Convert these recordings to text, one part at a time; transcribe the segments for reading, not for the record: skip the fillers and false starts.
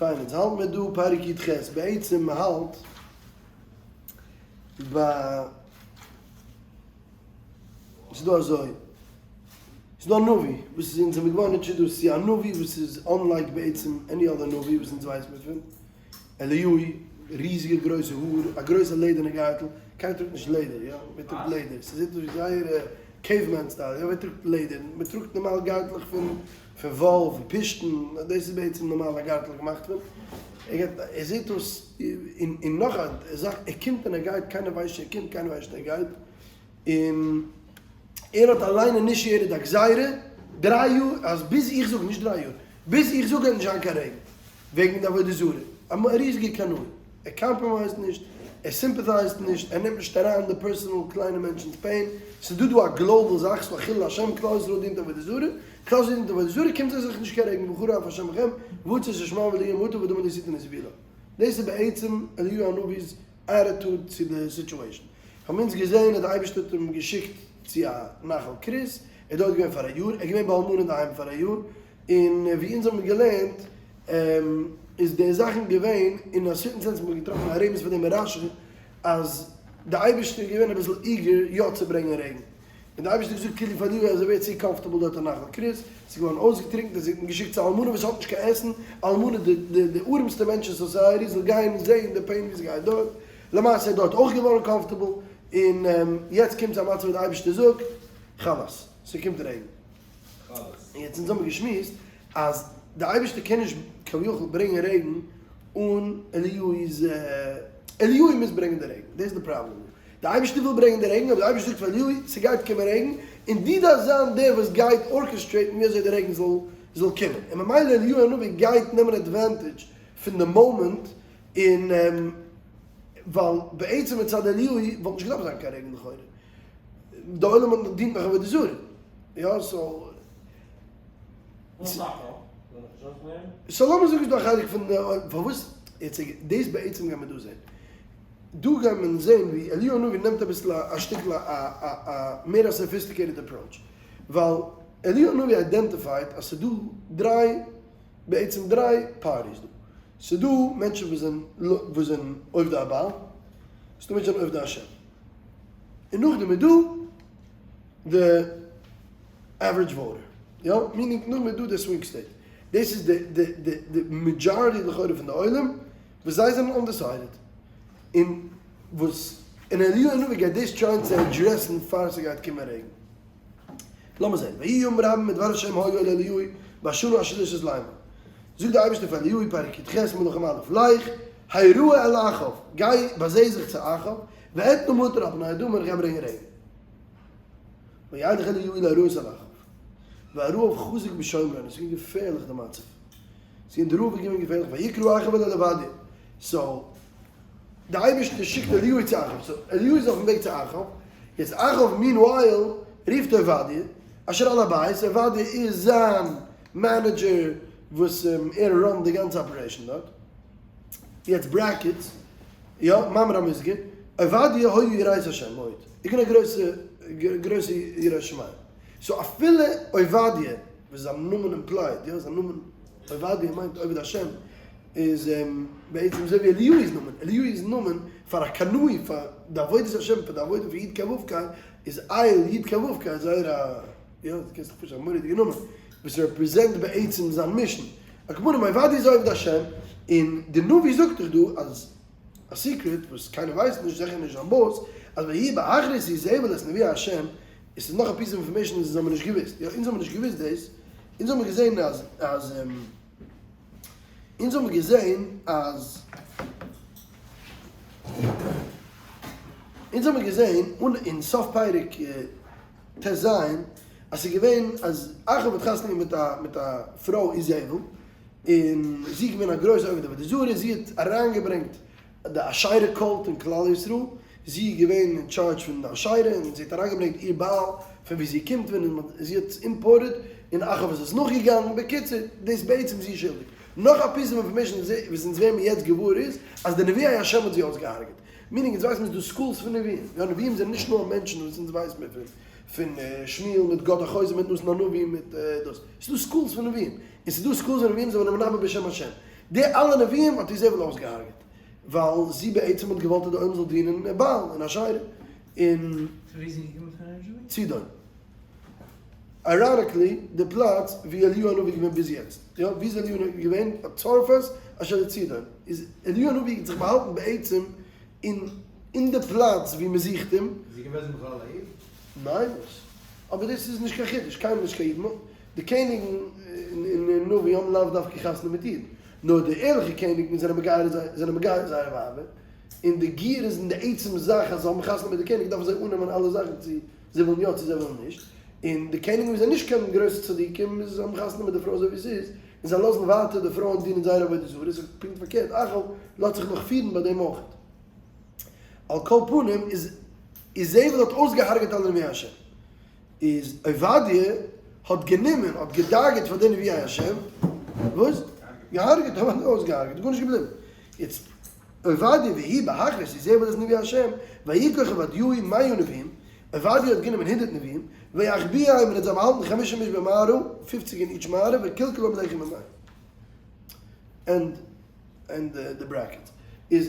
פיין, אונז האלט מיר דא פרק י ח, בעצם מען האלט ביי, ס'איז דא אזוי, ס'איז דא א נביא וואס איז אונז זעמיר געווארן introduced צו א נביא וואס איז unlike בעצם any other נביא וואס אונז ווייסט מיר פון, אליהו, ריזיגע גרויסע האר, א גרויסע לעדערנע גארטל, קיינער טראגט נישט לעדער, יא? ווער טראגט לעדער? ס'זעט אויס ווי זייער caveman style, יא? ווער טראגט לעדער? מען טראגט נארמאל גארטלעך פון פון וואל, פון פשתן, דאס איז בעצם נארמאל א גארטל געמאכט פון, ער גייט, ער זעט אויס, און און נאך א זאך, ער קומט און ער גייט, קיינער ווייסט נישט ער קומט, קיינער ווייסט נישט ער גייט, און ער האט אליין initiated א גזירה, דריי יאר, אז ביז איך זאג, נישט דריי יאר, ביז איך זאג גייט נישט זיין קיין רעגן, וועגן די עבודה זרה, א ריזיגע קנאי, ער compromise ט נישט, ער sympathize ט נישט, ער נעמט נישט אריין די personal קליינע מענטשנ'ס pain, ס'איז דא דא א global זאך, ס'איז דא א חילול השם, כלל ישראל דינט עבודה זרה, כלל ישראל דינט עבודה זרה, קומט זיי זיך נישט קיין רעגן, וחרה אף השם בכם, והוציא את השמים ולא יהיה מטר ואדמה לא תתן את יבולה. דאס איז בעצם אליהו הנביא'ס attitude צו די situation. האבן אונז געזען אז די אייבערשטער האט אים געשיקט צו א נחל כרית, ער איז דארט געווען פאר א יאר, ער איז געווען ביי אלמנה אינדערהיים פאר א יאר, און ווי אונז האבן געלערנט איז די זאכן געווען אין א certain sense מ'האט געטראפן א רמז פאר דעם אין רש י אז די אייבערשטער איז געווען אביסל eager יא צו ברענגען רעגן, און די אייבערשטער האט געזאגט כאילו פאר אליהו אז ער ווערט צו comfortable דארט אין נחל כרית, ס'איז געווארן אויסגעטריקנט און זי האט אים געשיקט צו אלמנה וואס האט נישט קיין עסן, אלמנה די די די ארעמסטע מענטש אין society זאל גיין זעהן די pain ווי ס'גייט דארט, למעשה איז דארט אויך געווארן comfortable, און יעצט קומט צו א מצב וואס די אייבערשטער זאגט חלאס, ס'קומט רעגן. און יעצט אונז האבן געשמועסט אז די אייבערשטער קען נישט כביכול ברענגען רעגן אן אליהו איז אליהו מוז ברענגען די רעגן דאס איז די פראבלעם דא די אייבערשטער וויל ברענגען די רעגן אבער די אייבערשטער זאגט פאר אליהו ס'גייט קומען רעגן און דו דארפסט זיין דער וואס גייט orchestrate ן ווי אזוי די רעגן זאל זאל קומען און ממילא אליהו הנביא גייט נעמען advantage פון די מאמענט און ווייל בעצם מצד אליהו וואלט נישט געדארפט זיין קיין רעגן לכאורה די עולם האט דינט נאך עבודה זרה, יא so. So לאמיר זאגן איז דא א חלק פון די פארוואס יעצט דאס בעצם גייען מיר דא זען. דא גייט מען זען ווי אליהו הנביא נעמט אביסל א שטיקל א א א מער א sophisticated approach. ווייל אליהו הנביא identified אז ס'דא דריי בעצם דריי parties דא. ס'דא מענטשן וואס זענען וואס זענען עובדי הבעל, ס'דא מענטשן זענען עובדי השם. און נאכדעם איז דא די average voter, יא, meaning נאכדעם איז דא די swing state, דאס איז די די די די majority לכאורה פון די עולם וואס זיי זענען undecided, און וואס און אליהו הנביא גייט דאס try ען צו address ן פאר ס'גייט קומען רעגן. לאמיר זען, ויהי ימים רבים ודבר השם היה אל אליהו בשנה השלישית לאמר, זאגט דער אייבערשטער פאר אליהו פרק י ח מלכים א', לך הראה אל אחאב, גיי באזעה זיך צו אחאב, ואתנה מטר על פני האדמה און איך גיי ברענגען רעגן. וילך אליהו להראות אל אחאב. והרעב חזק בשומרון, עס איז געווען געפערליך די מצב. עס איז געווען די רעב איז געווען געפערליך, ויקרא אחאב אל עובדיה. So, די אייבערשטער שיקט אליהו צו אחאב. So, אליהו איז אויפן וועג צו אחאב. יעצט אחאב meanwhile רופט עובדיה, אשר על הבית, עובדיה איז זיין manager וואס ער run ט די גאנצע operation דארט. יעצט brackets. יא, מאמר המוסגר, עובדיה היה ירא השם מאוד, איז געווען א גרויסע גרויסע ירא שמים, so אפילו עובדיה וואס זיין נאמען implied, יא זיין נאמען עובדיה מיינט עובד השם, איז בעצם אזוי ווי אליהו'ס נאמען, אליהו'ס נאמען פאר א קנאי פאר די עבודת השם פאר די עבודה פון יוד קא וו קא איז אל יוד קא וו קא איז זייער א יא דו קענסט דיך פארשטעלן א מורא'דיגע נאמען וואס represent בעצם זיין mission. על כל פנים עובדיה איז עובד השם, און די נביא זאגט דאך דא אז א secret וואס קיינער ווייסט נישט, זיכער נישט זיין boss, אז ויהי באחרית איזבל את נביאי השם, עס איז נאך א piece of information וואס אונז האבן נישט געוואוסט, יא אונז האבן נישט געוואוסט דאס, אונז האבן געזען אז אז אונז האבן געזען אז אונז האבן געזען אין סוף פרק ט ז אז ס'איז געווען אז אחאב האט חתונה געהאט מיט א מיט א פרוי איזבל, און זי איז געווען א גרויסע עובד עבודה זרה, זי האט אריינגעברענגט די אשרה cult אין כלל ישראל, זי איז געווען אין טשארדזש פון די אשרה, און זי האט אריינגעברענגט איר בעל פון ווי זי קומט פון, און זי האט עס imported, און אחאב איז עס נאכגעגאנגען, בקיצור, דאס בעצם זי איז שולדיג. נאך א piece of information וואס אונז ווערן מיר יעצט געוואר איז, אז די נביאי השם האט זי אויסגעהארגעט. meaning אונז ווייסן מיר ס'איז דא schools פון נביאים, יא נביאים זענען נישט נאר מענטשן וואס אונז ווייסן מיר פון פון שמואל מיט גד החוזה מיט נתן הנביא מיט דאס, ס'איז דא schools פון נביאים, און ס'איז דא schools פון נביאים זיי זענען מנבא בשם השם, די אלע נביאים האט איזבל אויסגעהארגעט, ווייל זי בעצם האט געוואלט אז די עולם זאל דינען בעל און אשרה און פון ווי איז זי געקומען פון originally? צידון. Ironically, די פלאץ ווי אליהו הנביא איז געווען ביז יעצט. יא, ווי איז אליהו הנביא געווען? צרפת אשר לצידון. איז אליהו הנביא האט זיך באהאלטן בעצם אין אין די פלאץ ווי מען זוכט אים. איז זי געוועזן בכלל א איד? ניין וואס? אבער דאס איז נישט קיין חידוש, קיינמאל נישט קיין איד. די קעניגן אין נביא האבן לאו דווקא חתונה מיט אידן. נאר די ערליכע קעניגן זענען מגייר זענען מגייר זייערע ווייבער. און די גיור איז אין די עצם זאך אז זיי האבן חתונה מיט די קעניג דארפן זיי אננעמען אלע זאכן צו זיי ווילן יא צו זיי ווילן נישט, און די קעניגן וואס זענען נישט קיין גרויסע צדיקים זיי האבן חתונה מיט די פרוי אזוי ווי עס איז, און זיי לאזן ווייטער די פרויען דינען זייער עבודה זרה, ס'איז פונקט פארקערט, אחאב לאזט זיך נאך פירן ביי דעם אויך. על כל פנים איז איזבל האט אויסגעהארגעט אלע נביאי השם, איז עובדיה האט גענומען האט געדאגה'ט פאר די נביאי השם, וואס? געהארגעט, אויסגעהארגעט, גארנישט געבליבן. יעצט עובדיה ויהי בהכרית איזבל את נביאי השם, ויקח עובדיהו מאה נביאים, עובדיה האט גענומען 100 נביאים, ויחביאם און האט זיי באהאלטן חמשים איש במערה, 50 אין each מערה, וקלקלם לחם ומים. ענד ענד די bracket. איז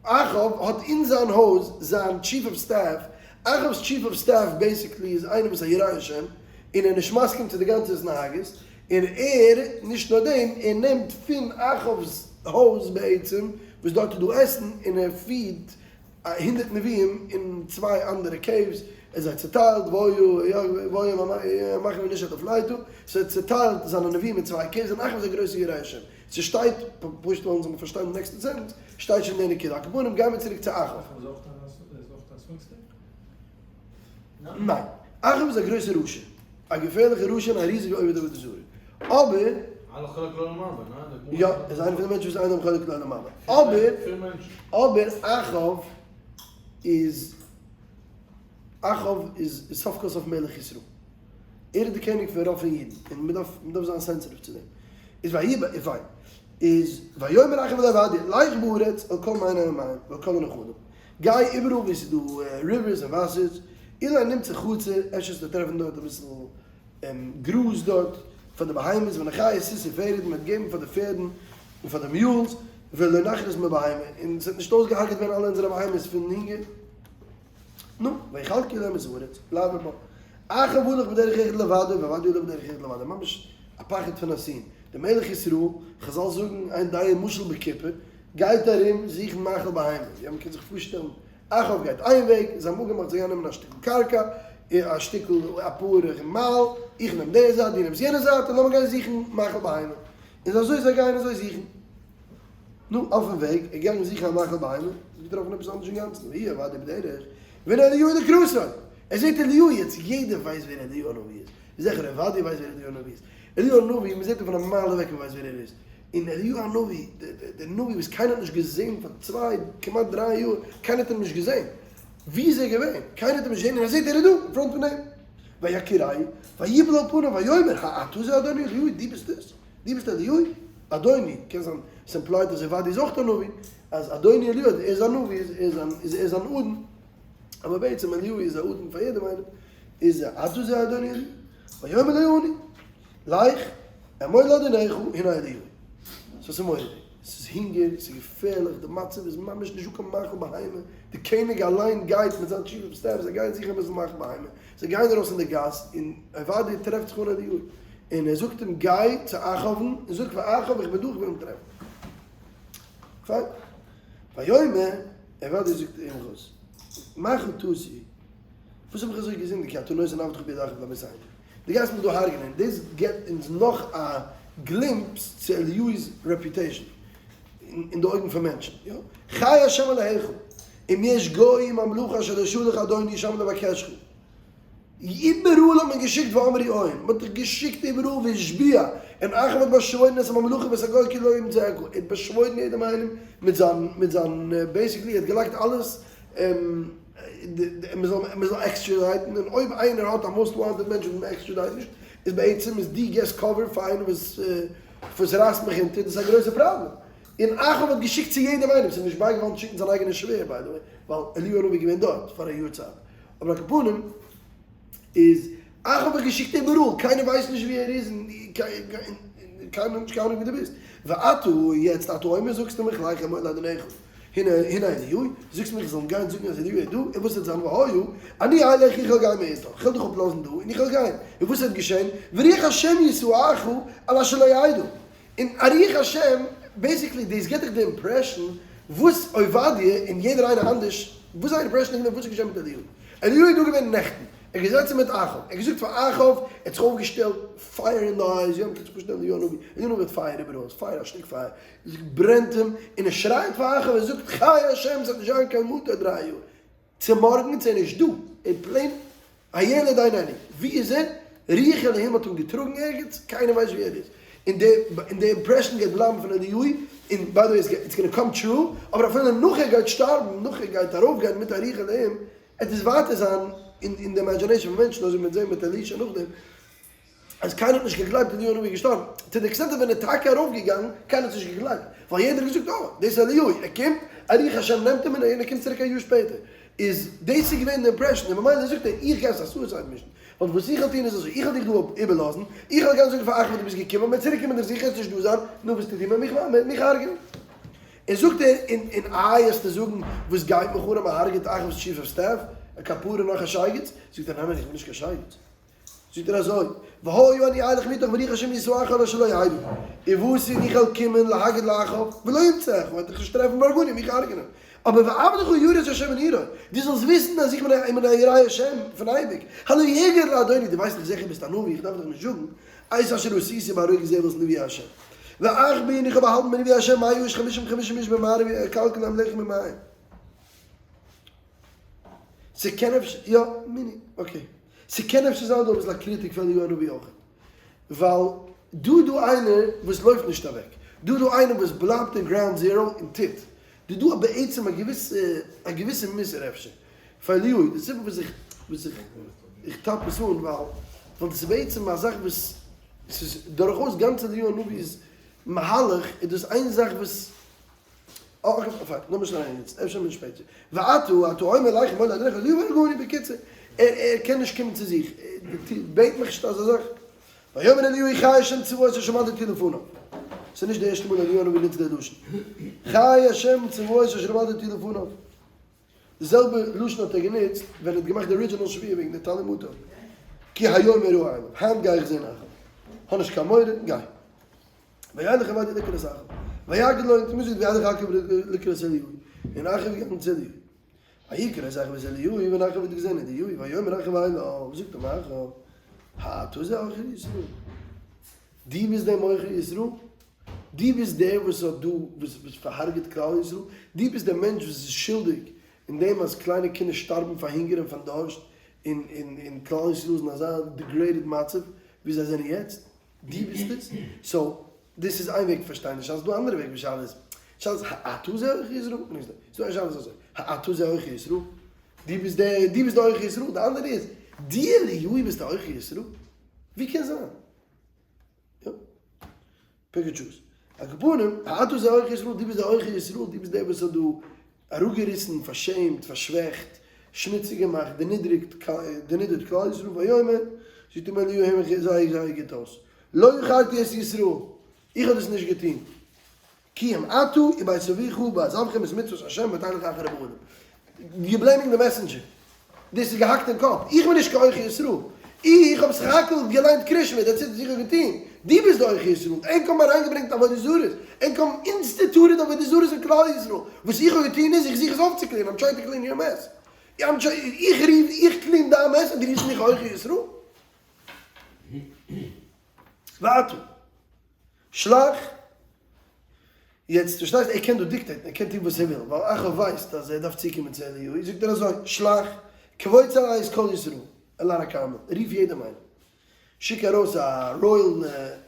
אחאב האט אין זיין הויז זיין chief of staff, אחאב'ס chief of staff basically איז איינער וואס א ירא השם, און ער איז נישט מסכים צו די גאנצע התנהגות, און ער, נישט נאר דעם, ער נעמט פון אחאב'ס הויז בעצם, וואס דארט איז דא עסן, און ער feed 100 נביאים אין צוויי אנדערע caves, ער זיי צעטיילט, והיה מחנה נישט אויף לייטו, so ער צעטיילט זיינע נביאים אין צוויי caves, און אחאב איז א גרויסע ירא השם. ס'שטייט, פשוט ווייל מ'זאל פארשטיין די נעקסטע sentence, שטייט שוין די נקודה. על כל פנים גיימיר צוריק צו אחאב. אחאב איז אויך א swing state? ניין. אחאב איז א גרויסע רשע. א געפערליכע רשע און א ריזיגע עובד עבודה זרה. אבער. אין לו חלק לעולם הבא, ניין? יא, ער איז איינער פון די מענטשן וואס אין להם חלק לעולם הבא. אבער. אבער אחאב איז. אחאב איז סוף כל סוף מלך ישראל. ער איז די קעניג פון רוב פון אידן. און מען דארף, מען דארף זיין sensitive צו דעם. איז ויהי ב, פיין. איז ויאמר אחאב אל עובדיה, לך בארץ אל כל מעייני המים ואל כל הנחלים. גיי איבעראל וואו ס'איז דא rivers און וואסערס, אולי נמצא חציר, אפשר וועסטו טרעפן דארט אביסל גראז דארט פאר די בהמות, ונחיה סוס ופרד, מ'וועט געבן פאר די פערדן און פאר די mules, ולא נכרת מבהמה, און ס'וועט נישט אויסגעהארגעט ווערן אלע אונזערע בהמות פון הונגער. נו, ויחלקו להם את הארץ, לעבור בה. אחאב הלך בדרך אחד לבדו, ועובדיה הלך בדרך אחד לבדו, ממש א פחד פון א scene. דער מלך ישראל, חזל זאגן אין דעה משל בכיפה, גייט ארום זוכן מאכל בהמה, יא מ'קען זיך פארשטעלן, אחאב גייט איין וועג, זיי האבן אפגעמאכט זיי גייען נעמען א שטיקל קרקע, א שטיקל אפאר מייל, איך נעם די זייט, דו נעמסט יענע זייט, און לאמיר גיין זוכן מאכל בהמה. און אזוי זיי גייען אזוי זוכן. נו, אויפן וועג, ער געגאנגען זוכן א מאכל בהמה, האט געטראפן עפעס אנדערש אינגאנצן, ויהי עובדיה בדרך, והנה אליהו לקראתו! ער זעט אליהו יעצט, יעדער ווייסט ווער אליהו הנביא איז, זיכער עובדיה ווייסט ווער אליהו הנביא איז, אליהו הנביא, מען זעט אים פון א מייל אוועק מען ווייסט ווער ער איז, און אליהו הנביא, דער נביא וואס קיינער האט נישט געזען פאר צוויי, כמעט דריי יאר, קיינער האט אים נישט געזען, ווי איז ער געווען? קיינער האט אים נישט געזען און ער זעט ער איז דא, אין front פון אים. ויכירהו, ויפל על פניו ויאמר, האתה זה אדוני אליהו, דו ביסט עס? דו ביסט אליהו? אדוני, קען זיין ס' implied אז עובדיה איז אויך א נביא, אז אדוני אליהו, אז ער איז א נביא, איז ער איז אן אדון, אבער בעצם אליהו איז א אדון פאר יעדעם איינעם, איז אתה זה אדוני אליהו? ויאמר לו אני, לך, אמור לאדונך, הנה אליהו. so ס'איז מורא'דיג, ס'איז הונגער, ס'איז געפערליך, די מצב איז ממש נישטא קיין מאכל בהמה, די קעניג אליין גייט מיט זיין chief of staff, זיי גייען זוכן אביסל מאכל בהמה, זיי גייען ארויס אין די גאס, און עובדיה טרעפט זיך אן אליהו, און ער זאגט אים גיי צו אחאב'ן און זאג פאר אחאב איך בין דא איך וויל אים טרעפן. פיין. ויאמר, עובדיה זאגט אים וואס? מה חטאתי? וואס האב איך אזוי געזינדיגט כי אתה נותן עבדך ביד אחאב להמיתני? דו גייסט מיך דא הרג'נען. דאס געבט אונז נאך א glimpse צו אליהו'ס reputation אין די אויגן פון מענטשן. יא. חי השם אלהיך, אם יש גוי וממלכה אשר לא שלח אדוני שם לבקשך. איבעראל האט מען געשיקט ואמרו אין, מען האט דיך געשיקט איבעראל והשביע, און אחאב האט באשוואוירן את הממלכה ואת הגוי כי לא ימצאך, ער האט באשוואוירן יעדעם איינעם מיט זיין מיט זיין basically ער האט געלייגט אלעס מען זאל מען זאל extradite ן, און אויב איינער האט א most wanted מענטש וואס מען extradite נישט, איז בעצם איז דו געסט cover פאר איינעם וואס וואס רייסט מיך אונטער, דאס איז א גרויסע פראבלעם. און אחאב האט געשיקט צו יעדעם איינעם, ס'איז נישט בייגעפאלן צו שיקן זיין אייגענע שווער by the way, ווייל אליהו הנביא איז געווען דארט פאר א יאר צייט. אבער על כל פנים איז אחאב האט געשיקט איבעראל, קיינער ווייסט נישט ווי ער איז, און. קיינער האט נישט קיין אנונג ווי דו ביסט. ועתה, יעצט אתה אומר זאגסטו מיך לך אמור לאדונך, הנה הנה אליהו, זאגסט מיך איך זאל אים גיין זאגן אז אליהו איז דא, און וואס וועט זיין והיה, אני אלך איך וועל גיין מאתך, איך וועל דיך אפלאזן דא און איך וועל גיין, און וואס וועט געשען, ורוח השם יסעך על אשר לא ידע, און א רוח השם, basically דאס גיבט דיך די impression וואס עובדיה און יעדער איינער אנדערש, וואס זייער impression איז געווען וואס איז געשען מיט אליהו, אליהו איז דא געווען נעכטן, ער האט געזעצן מיט אחאב, ער האט געזאגט פאר אחאב, ער האט זיך אויפגעשטעלט, fire אין די eyes, יא מ'קען זיך פארשטעלן אליהו הנביא, אליהו הנביא האט פייער איבעראל, פייער א שטיק פייער, עס ברענט אים, און ער שרייט פאר אחאב, ער זאגט חי השם ס'וועט נישט זיין קיין מטר 3 יאר, צומארגנס איז ער נישט דא, ער plain הילד איננו, ווי איז ער? רוח אלהים האט אים געטראגן ערגעץ, קיינער ווייסט ווי ער איז, און די און די impression גייט בלייבן פון אליהו, און by the way it's gonna come true, אבער אפילו נאך ער גייט שטארבן, נאך ער גייט ארויפגיין מיט א רוח אלהים, עט עס ווייטער זיין אין די imagination פון מענטשן, אזוי ווי מ'וועט זען מיט אלישע נאכדעם, אז קיינער האט נישט געגלייבט אליהו הנביא איז געשטארבן, to the extent אז ווען ער איז טאקע ארויפגעגאנגען, קיינער האט עס נישט געגלייבט, ווייל יעדער האט געזאגט אה, דאס איז אליהו, ער קומט, א רוח השם נעמט אים און ער קומט צוריק א יאר שפעטער. איז דאס איז געווען די impression, און ממילא זאגט ער, איך גיי עס א suicide mission, ווייל וואס איך וועל טון איז אזוי, איך וועל דיך דא איבערלאזן, איך וועל גיין זאגן פאר אחאב וואו דו ביסט געקומען, ווען צוריק קומען דער זיכער וועסט נישט דא זיין, נו וואס טוט איר, מען וועט מיך הרג'נען. און זאגט ער, און און איי וועסטו זאגן, וואס גייט מיך אן אז מען הרג'עט אחאב'ס chief of staff, א כפרה נאך א שייגעץ, זאגט ער, ניין ניין איך בין נישט קיין שייגעץ. זאגט ער אזוי, והיה אני אלך מאתך ורוח השם יסעך על אשר לא ידע, ובאתי און איך וועל קומען להגיד לאחאב, ולא אמצאך, וועט דיך נישט טרעפן והרגני מיך הרג'נען, אבער ועבדך ירא את השם מנעורי, דו זאלסט וויסן אז איך בין א ירא השם פון אייביג, הלא יגד לאדוני, דו ווייסט דאך זיכער ביסט א נביא, איך דארף דיך נישט זאגן, את אשר עשיתי בהרוג איזבל נביאי השם, ואחבא און איך האב באהאלטן בנביאי השם מאה איש חמישים וחמישים איש במערה ואכלכל להם לחם ומים. ס'קען אפשר, יא, מיני, okay. ס'קען אפשר זיין דא אביסל א קריטיק פאר אליהו הנביא אויך. ווייל דא איז דא איינער וואס לויפט נישט אוועק. דא איז דא איינער וואס בלייבט אין ground zero און טוט. דא איז דא בעצם א געוויסע, א געוויסע מוסר אפשר פאר אליהו. די סיבה וואס איך, וואס איך, איך טאפ עס אן ווייל, ווייל דאס איז בעצם א זאך וואס ס'איז דורכאויס גאנץ אליהו הנביא'ס מהלך איז דאס איין זאך וואס okay, פיין, לאמיר שוין אריין יעצט, אפשר מער שפעטער. ועתה, אתה אומר לך אמור לאדונך אליהו והרגני, בקיצור, ער ער קען נישט קומען צו זיך, בעט מיך נישט אזא זאך. ויאמר אליהו חי השם צבאות אשר עמדתי לפניו. ס'איז נישט די ערשטע מאל אליהו הנביא נוצט די לשון. חי השם צבאות אשר עמדתי לפניו. די זעלבע לשון האט ער גענוצט ווען ער האט געמאכט די original שבועה וועגן די טל ומטר. כי היום אראה אליו, היינט גיי איך זען אחאב. האב נישט קיין מורא, גיי. וילך עובדיה לקראת אחאב, ויגד לו, און מ'זאגט וילך אחאב לקראת אליהו, און אחאב איז געגאנגען צו אליהו. ויקרא את אחאב את אליהו, ווען אחאב האט געזען אליהו, ויאמר אחאב אליו, זאגט אים אחאב, האתה זה עוכר ישראל? דו ביסט דער עוכר ישראל? דו ביסט דער וואס האט דא, וואס פארהרגעט כלל ישראל? דו ביסט דער מענטש וואס איז שולדיג אין דעם אז קליינע קינדער שטארבן פאר הונגער און פאר דארשט, און און כלל ישראל איז אין אזא degraded מצב ווי זיי זענען יעצט? דו ביסט עס? so, דאס איז איין וועג פארשטיין די שאלה, ס'דא אנדערע וועג ווי שאלה איז. שאלה איז האתה זה עוכר ישראל? נישט דא. ס'דא א שאלה איז אזוי, האתה זה עוכר ישראל? דו ביסט דער, דו ביסט די עוכר ישראל? די אנדערע איז, דו אליהו ביסט די עוכר ישראל? ווי קען זיין? יא. pick and choose. על כל פנים, האתה זה עוכר ישראל? דו ביסט די עוכר ישראל? דו ביסט דער וואס האט דא אראפגעריסן, פארשעמט, פארשוועכט, שמוציג געמאכט, דערנידריגט, דערנידערט כלל ישראל, ויאמר, זאגט אים אליהו הער מיך זייער זייער גוט אויס, לא עכרתי את ישראל, איך האב דאס נישט געטון, כי אם אתה ובית אביך בעזבכם את מצוות ה' ותלכו אחרי הבעלים. you blaming the messenger. דאס איז געהאקט אין קאפ. איך בין נישט קיין עוכר ישראל. איך האב סך הכל געליינט קרישמע, that's it וואס איך האב געטון. דו ביסט די עוכר ישראל. ענק האבן אריינגעברענגט עבודה זרות. ענק האבן instituted עבודה זרות אין כלל ישראל. וואס איך האב געטון איז, איך זוך עס אויפצוקלינען. I'm trying to clean your mess. איך רוף, איך clean דיין mess און דו רופסט מיך עוכר ישראל? ועתה. שלח! יעצט פארשטייסט ער קען דא dictate ן ער קען טון וואס ער וויל ווייל אחאב ווייסט אז ער דארף צוקומען צו אליהו זאגט ער אזוי שלח קבוץ אלי את כל ישראל אל הר הכרמל רוף יעדעם איינעם שיק ארויס א royal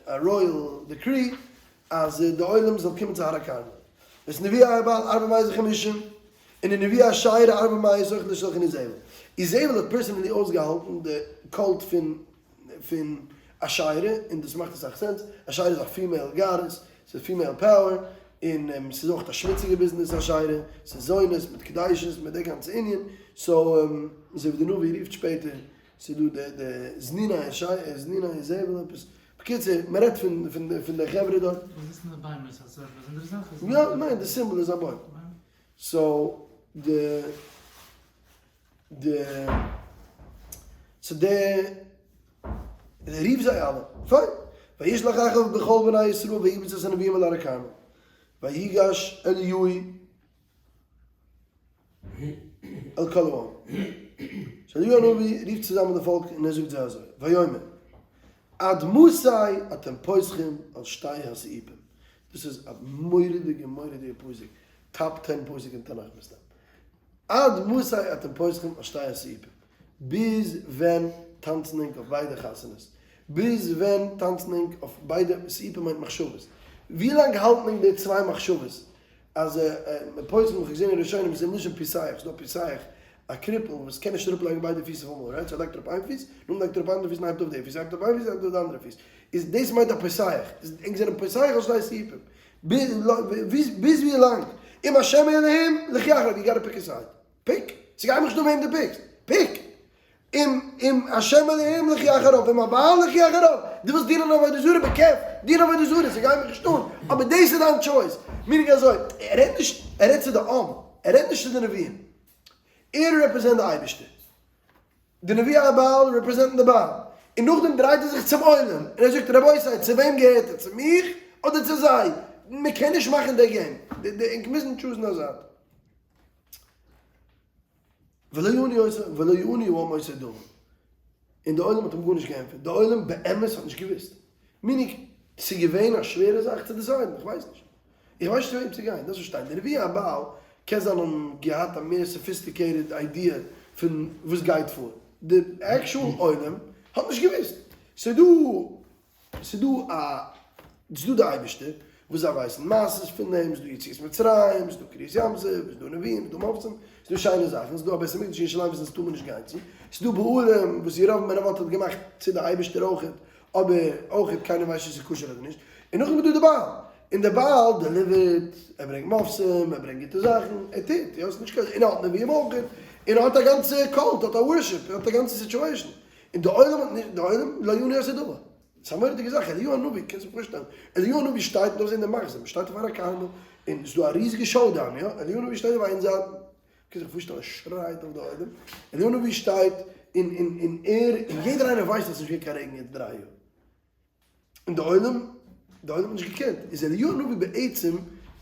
א royal decree אז די עולם זאל קומען צו הר הכרמל ואת נביאי הבעל ארבע מאות וחמישים און די נביאי אשרה ארבע מאות אויך לשלחן איזבל איזבל האט personally אויסגעהאלטן די cult פון פון אשרה, און דאס מאכט אסאך sense, אשרה איז א female goddess, ס'איז female power, און ס'איז אויך א שמוציגע ביזנעס אשרה, ס'איז זונות מיט קדשות מיט די גאנצע ענין, so אזוי ווי די נביא רופט שפעטער, ס'איז דא די די זניני אשרה, זניני איזבל עפעס, בקיצור, מען רעדט פון פון פון די חברה דארט. וואס איז מיט די ביימער? איז עס א באזונדערע זאך? יא, ניין, די symbol איז א בוים. so די די so די רוף זיי אלע. פיין. וישלח אחאב בכל בני ישראל ויקבץ את הנביאים אל הר הכרמל. ויגש אליהו אל כל העם. so אליהו הנביא רופט צוזאמען די פאלק און ער זאגט זיי אזוי, ויאמר, עד מתי אתם פוסחים על שתי הסעיפים. דאס איז א מורא'דיגע מורא'דיגע פסוק, top ten פסוק אין תנך מסתם. עד מתי אתם פוסחים על שתי הסעיפים. ביז ווען טאנצן ענק אויף ביידע חתונות? ביז ווען טאנצן ענק אויף ביידע סעיפים מיינט מחשבות. ווי לאנג האלטן ענק די צוויי מחשבות? אז פוסחים האב איך געזען אין ראשונים איז מלשון פיסח, ס'דא פיסח א cripple וואס קען נישט אראפ לייגן ביידע פיס אויף אמאל, right? so לייגט ער אראפ איין פיס, נאכדעם לייגט ער אראפ אנדערע פיס און הייבט אויף די פיס, הייבט אויף איין פיס הייבט אויף די אנדערע פיס, איז דאס מיינט א פיסח, איז ענק זענען פוסח על שתי סעיפים, ביז ווי לאנג? אם השם אלהים לכו אחריו, you gotta pick a side, pick, ס'גייט מיך נישט אן וועם דו pick סט, pick! אם אם השם אלהים לכו אחריו ואם הבעל לכו אחריו, דו ווילסט דינען עבודה זרה בכיף, דין עבודה זרה, ס'גייט מיך נישט אן, אבער דאס איז דיין choice, meaning אזוי, ער רעדט נישט, ער רעדט צו די עם, ער רעדט נישט צו די נביאים, ער represent די אייבערשטער, די נביאי הבעל represent ן די בעל, און נאכדעם דרייט ער זיך צום עולם און ער זאגט רבותי צו וועם געהערט ער, צו מיך אדער צו זיי, מען קען נישט מאכן די game, ענק מוזן choose ן א זייט. ולא יענו העם אותו דבר, און די עולם האט אים גארנישט געענטפערט, די עולם באמת האט נישט געוואוסט, meaning ס'איז געווען א שווערע זאך צו decide ן, איך ווייס נישט, איך ווייס נישט צו וועם צו גיין, דאס פארשטיין די נביאי הבעל קען זיין האבן געהאט א מער sophisticated idea פון וואס גייט פאר, די actual עולם האט נישט געוואוסט, ס'איז דא ס'איז דא א, ס'איז דא די אייבערשטער וואס זיי ווייסן מעשות פון דעם, ס'איז דא יציאת מצרים, ס'איז דא קריעת ים סוף, ס'איז דא נביאים, ס'איז דא מופתים, ס'איז דא שיינע זאכן, ס'איז דא א בית המקדש אין ירושלים וואס אונז טאר מען נישט גיין צו, ס'איז דא בעלים וואס ירבעם בן נבט האט געמאכט צו די אייבערשטער אויכעט, אבער אויכעט קיינער ווייסט נישט צו ס'איז כשר אדער נישט, און נאכדעם איז דא די בעל, און די בעל deliver ט, ער ברענגט מופתים, ער ברענגט גוטע זאכן, ער טוט, יא, ס'איז נישט קיין, און ער האט נביאים אויכעט, און ער האט א גאנצע cult, ער האט א worship, ער האט א גאנצע situation. און די עולם האט נישט, די עולם, לא יענו אותו דבר. ס'איז א מורא'דיגע זאך, אליהו הנביא, קענסט זיך פארשטעלן, אליהו הנביא שטייט, דארף זען די מחזה, מ'שטייט אויף הר הכרמל, און ס'איז דא א ריזיגע showdown, יא, אליהו הנביא שטייט אויף איין זייט, קענסט זיך פארשטעלן, ער שרייט אויף די עולם, אליהו הנביא שטייט, און און און ער, און יעדער איינער ווייסט אז ס'איז נישט געווען קיין רעגן יעצט 3 יאר. און די עולם, די עולם האט נישט געקענט, איז אליהו הנביא בעצם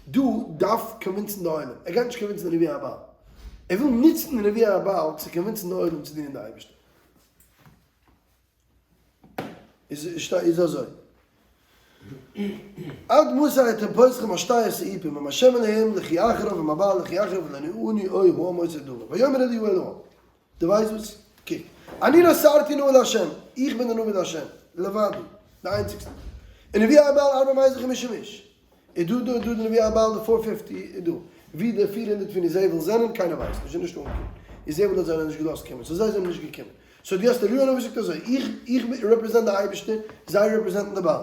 דא דארף convince ן די עולם, ער גייט נישט convince ן די נביאי הבעל, ער וויל נוצן די נביאי הבעל צו convince ן די עולם צו דינען די אייבערשטער. איז איז אזוי. עד מתי אתם פוסחים על שתי הסעיפים, אם השם אלהים לכו אחריו ואם הבעל לכו אחריו ולא יענו העם אותו דבר. ויאמר אליהו אל העם. דו ווייסט וואס? קוק. אני נותרתי נא אל השם, איך בין דער נביא להשם, לבדי, די איינציגסטע. און נביאי הבעל ארבע מאות וחמישים איש. איז דא דא דא די נביאי הבעל די four fifty איז דא. ווי די 400 פון איזבל זענען, קיינער ווייסט נישט, זיי זענען נישט אנגעקומען. איזבל האט זיי נישט געלאזט קומען, so זיי זענען נישט געקומען. so דו האסט אליהו הנביא זאגט אזוי, איך איך represent די אייבערשטער, זיי represent ן די בעל.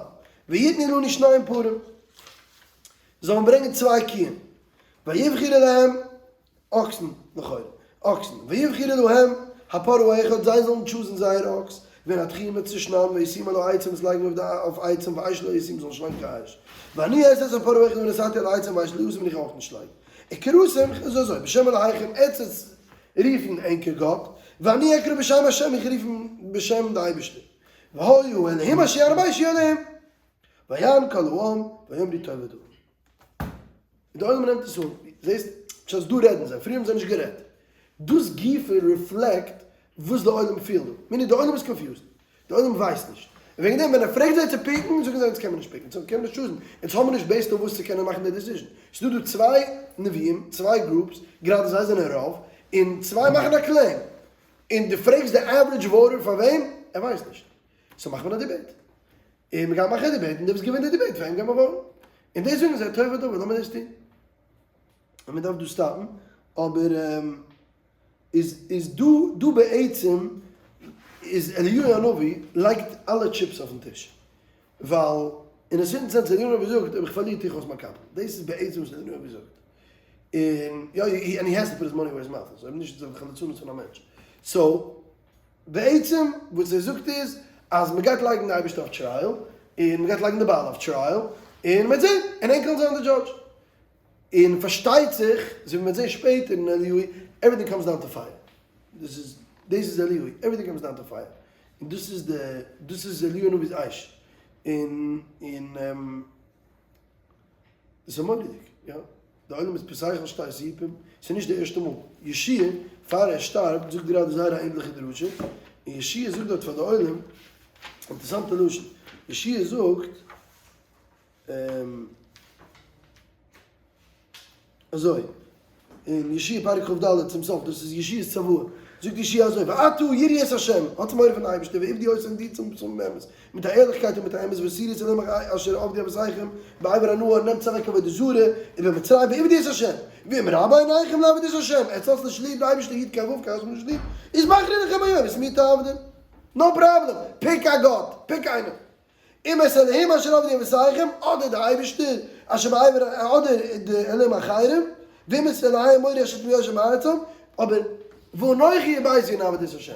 ויתנו לנו שניים פרים. זאל מען ברענגען צוויי קיען. ויבחרו להם אקסן, לכאורה, אקסן, ויבחרו להם הפר האחד, זיי זאלן choose ן זייער אקס, וינתחוהו מ'וועט צושניידן, וישימו על העצים, עס לייגן אויף עצים, ואש לא ישימו, זאלן נישט לייגן קיין אש. ואני אעשה את הפר האחד ונתתי על העצים, ואש לא אשים און איך אויך נישט לייגן. וקראתם, אזוי אזוי, בשם אלהיכם, עטס עטס רופן ענקער גאט, ואני אקרא בשם השם, איך רוף בשם די אייבערשטער. והיה האלהים אשר יענה באש יהיה אלהים. ויען כל העם, ויאמרו טוב הדבר. און די עולם נעמט עס אן. זעסט? בשעת דא רעדן זיי, פריער האבן זיי נישט גערעדט. דאס גופא reflect וואס די עולם פילט דא. meaning די עולם איז confused. די עולם ווייסט נישט. און וועגן דעם ווען ער פרעגט זיי צו pick ן, זאגן זיי אונז קען מען נישט pick ן, אונז קען מען נישט choose ן, אונז האבן נישט based אויף וואס צו קענען מאכן די decision. ס'איז דא דא צוויי נביאים, צוויי groups, גראדע זיי זענען רוב, און צוויי מאכן א claim. און דו פרעגסט די average voter פאר וועם? ער ווייסט נישט. so מאכט מען א debate. און מ'גייט מאכן א debate, און דער וואס געווינט די debate פאר אים גייט מען vote ן. און דאס זאגן זיי טוב הדבר, לאמיר דאס טון. און מ'דארף דא stop ן, אבער איז איז דא דא בעצם איז אליהו הנביא לייגט אלע טשיפס אויפן טיש. ווייל אין א certain sense אליהו הנביא זאגט אויב איך פארליר טו איך אויס מיין קאפל. דאס איז בעצם וואס אליהו הנביא זאגט. און יא, and he has to put his money where his mouth is, אויב נישט איז ער ליצנות פון א מענטש. so בעצם וואס ער זאגט איז אז מען גייט לייגן די אייבערשטער אויף trial. און מ'גייט לייגן די בעל אויף trial, און מ'וועט זען, און ענק וועלן זיין די judge. און פארשטייט זיך, אזוי ווי מ'וועט זען שפעטער אין אליהו, everything comes down to fire. דאס איז, דאס איז אליהו, everything comes down to fire. און דאס איז די, דאס איז אליהו הנביא'ס אש. און, און, דאס איז מורא'דיג, יא. די עולם איז פסח שתי סעיפים, ס'איז נישט די ערשטע מאל. יהושע פאר ער שטארבט, זאגט גראדע זייער א ענדליכע דרשה, און יהושע זאגט דארט פאר די עולם, אינטערעסאנטע לשון, יהושע זאגט, אזוי, אין יהושע פרק כ"ד צום סוף, דאס איז יהושע'ס צוואה, זאגט יהושע אזוי, ועתה יראו את ה', האטס מורא פון די אייבערשטער, ועבדו אותו און דינטס אים צום אמת, מיט א ערליכקייט און מיט א אמת, והסירו את האלהים אשר עבדו אבותיכם בעבר הנהר, נעמטס אוועק עבודה זרה, ובמצרים, ועבדו את ה', ואם רע בעיניכם לעבוד את ה', עטס האטס נישט ליב די אייבערשטער יוד קיי וו קיי האטס נישט ליב, איז בחרו לכם היום את מי תעבדון, no problem, pick א גאט, pick איינעם. אם את האלהים אשר עבדו אבותיכם, אדער די אייבערשטער אשר בעבר אדער די אלהים אחרים, ואם את אלהי האמורי אשר אתם יושבים בארצם, אבער ואנכי וביתי נעבוד את ה'.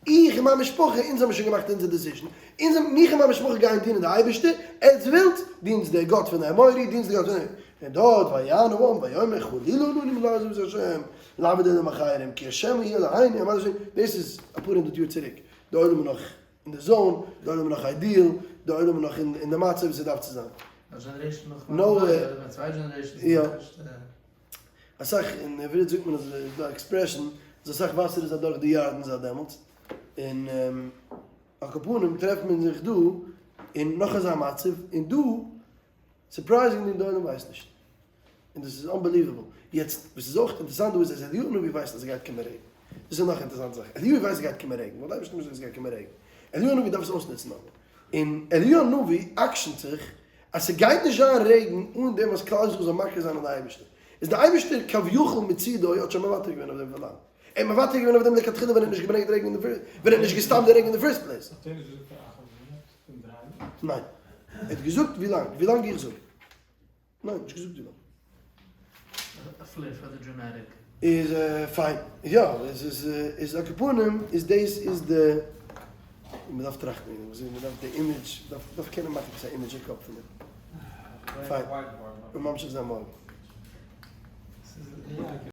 איך און מיין משפחה, אונז האבן שוין געמאכט אונזער decision, אונז, מיך און מיין משפחה גייען דינען די אייבערשטער, עטס ווילטס, דינטס דער גאט פון די אמורי, דינטס די גאט פון די. און דארט ויען העם ויאמר חלילה לנו מלעזוב את ה' לעבוד אלהים אחרים כי ה' הוא אלהינו, אמר ה', דאס איז אפאר הונדערט יאר צוריק, די עולם איז נאך אין די zone, די עולם איז נאך ideal, די עולם איז נאך אין די מצב ווי ס'דארף צו זיין. א generation נאך no אדער צוויי generations יא. אסאך, אין עברית זאגט מען אז איז דא א expression אז אסאך וואסער איז אדורך די ירדן זייט דעמאלטס, און על כל פנים טרעפט מען זיך דא אין נאך אזא מצב, און דא surprisingly די עולם ווייסט נישט. און דאס איז unbelievable. יעצט וואס איז אויך אינטערעסאנט דא איז אז אליהו הנביא ווייסט אז עס גייט קומען רעגן. דאס איז נאך א אינטערעסאנטע זאך. אליהו ווייסט עס גייט קומען רעגן, ווייל די אייבערשטער האט נישט געזאגט עס גייט קומען רעגן. אליהו הנביא דארף עס אויסנוצן אבער. און אליהו הנביא עקשנ'ט זיך אז ס'גייט נישט זיין רעגן אן דעם אז כלל ישראל זאל מכיר זיין אין די אייבערשטער. איז די אייבערשטער כביכול מצידו האט שוין מוותר געווען אויף דעם פון לאנג. ער האט מוותר געווען אויף דעם לכתחילה ווען ער האט נישט געברענגט רעגן אין די ווען ער האט נישט געסטאפט די רעגן אין די first place. האט ער נישט געזאגט פאר אחאב זאגט פון דריי? ניין. ער האט געזאגט ווי לאנג, ווי לאנג איך זאג. ניין, נישט געזאגט ווי לאנג. א flair פאר די dramatic. איז פיין, יא, איז איז איז על כל פנים איז דאס איז די, מען דארף טראכטן וועגן דעם, מען דארף די image, מען דארף קענען מאכן עפעס א image אין קאפ פון דעם. פיין, מ'וועט ממשיך זיין מארגן.